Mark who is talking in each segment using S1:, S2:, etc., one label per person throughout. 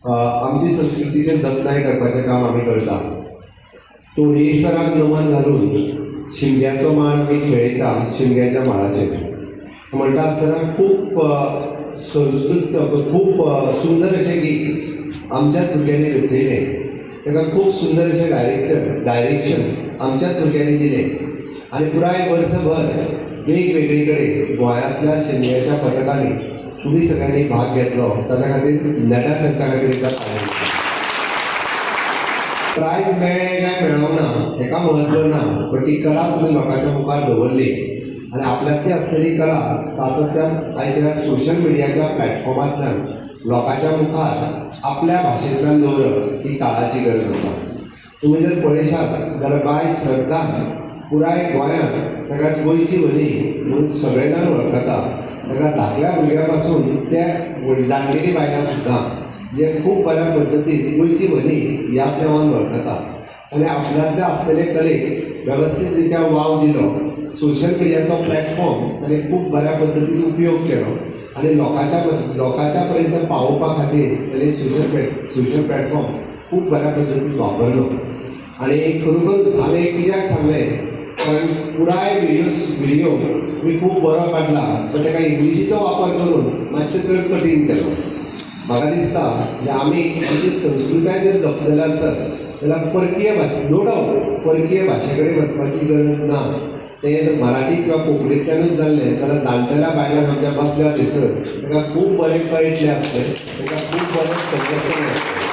S1: आमची संस्कृतीचें जतनाय करपाचें काम आमी करता. तोणयेश्वराक नमन घालून शिमग्याचो मांड आमी खेळयता. शिमग्याच्या माळाचेर म्हणटा आसतना खूब संस्कृत, खूब सुंदर अशें गीत आमच्याच भुरग्यांनी रचयलें. ताका खूब सुंदर अशें डायरेक्शन आमच्याच भुरग्यांनी दिलें आनी पुराय वर्सभर वेगवेगळे कडेन गोंयांतल्या शिमग्याच्या पथकांनी तुमी सगळ्यांनी भाग घेतलो, ताच्या खातीर नेटान तांच्या खातीर एकदां ताळयो. प्रायज मेळ्ळें काय मेळोंक ना हेका म्हत्व ना, बट ती कला तुमी लोकांच्या मुखार दवरली आनी आपल्यांतली आसलेली कला सातत्यान आयच्या सोशल मिडियाच्या प्लॅटफॉर्मांतल्यान लोकांच्या मुखार आपल्या भाशेंतल्यान दवरप ही काळाची गरज आसा. तुमी जर पळयशात जाल्यार बाय श्रद्धा पुराय गोंयांत ताका गोंयची व्हनी म्हणून सगळे जाण वळखता. ताका धाकल्या भुरग्या पासून ते जाणटेली बायलां सुद्दां म्हणजे खूब बऱ्या पद्दतीन गोंयची व्हनी ह्याच नांवान वळखता. आनी आपल्यांतले आसलेले कलेक वेवस्थीत रित्या वाव दिलो, सोशल मिडियाचो प्लॅटफॉर्म ताणें खूब बऱ्या पद्दतीन उपयोग केलो आनी लोकांच्या पर्यंत पावोवपा खातीर ताणें सोशल प्लॅटफॉर्म खूब बऱ्या पद्दतीन वापरलो. आनी खरोखर हांवें कित्याक सांगलें, कारण पुराय विडियो तुमी खूब बरो काडला, बट ताका इंग्लिशीचो वापर करून मातशें चड कठीण केलो. म्हाका दिसता म्हणजे आमी आमची संस्कृताय जर जपतले आसत जाल्यार परकीय भाशे, नो डावट, परकीय भाशे कडेन वचपाची गरज ना. तें मराठी किंवा कोंकणींतल्यानूच जाल्लें जाल्यार जाणटेल्या बायलांक आमच्या बसल्या थंयसर ताका खूब बरें कळटलें आसलें, ताका खूब बरें समजतलें आसलें.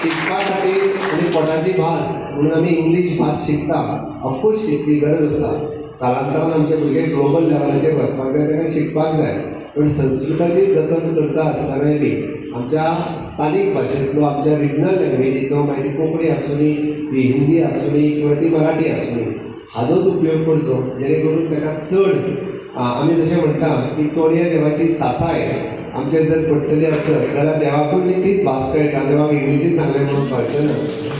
S1: शिकपा खातीर आनी पोटाची भास म्हणून आमी इंग्लीश भास शिकता. ऑफकोर्स शिकची गरज आसा. कालांतरान आमचे भुरगे ग्लोबल लेवलाचेर वचपाक जाय, तांकां शिकपाक जाय. पण संस्कृताची जतन करता आसतनाय बी आमच्या स्थानीक भाशेंतलो, आमच्या रिजनल लँग्वेजीचो, मागीर ती कोंकणी आसुनी, ती हिंदी आसुनी किंवा ती मराठी आसुनी, हाजोच उपयोग करचो, जेणे करून ताका चड आमी जशें म्हणटा की तोणया देवाची सासाय आमचेर जर पडटली आसत जाल्यार देवाकूय बी तीच भास कळटा. देवाक इंग्लिशीन सांगलें म्हणून कळचें ना.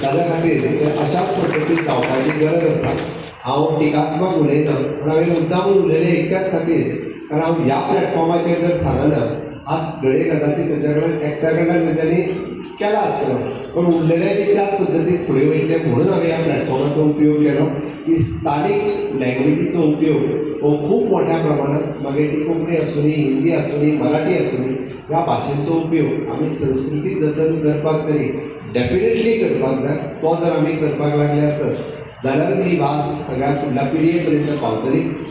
S1: ताज्या खातीर ते अशाच पद्दतीन जावपाची गरज आसा. हांव टिकात्मक उलयना, पूण हांवें मुद्दामून उलयलें इतक्याच खातीर, कारण हांव ह्या प्लॅटफॉर्माचेर जर सांगना, आज घडये कदाचित तेंच्या कडेन, एकट्या कडल्यान तेंच्यांनी केला आसतलो, पण उरलेले बी त्याच पद्दतीन फुडें वयतले म्हणून हांवें ह्या प्लॅटफॉर्माचो उपयोग केलो की स्थानीक लँग्वेजीचो उपयोग हो खूब मोठ्या प्रमाणात, मागीर ती कोंकणी आसुनी, हिंदी आसुनी, मराठी आसुनी, ह्या भाशेंचो उपयोग आमी संस्कृती जतन करपाक तरी डेफिनेटली करपाक जाय. तो जर आमी करपाक लागले आसत जाल्यारच ही भास सगळ्या फुडल्या पिळगे पर्यंत पावतली.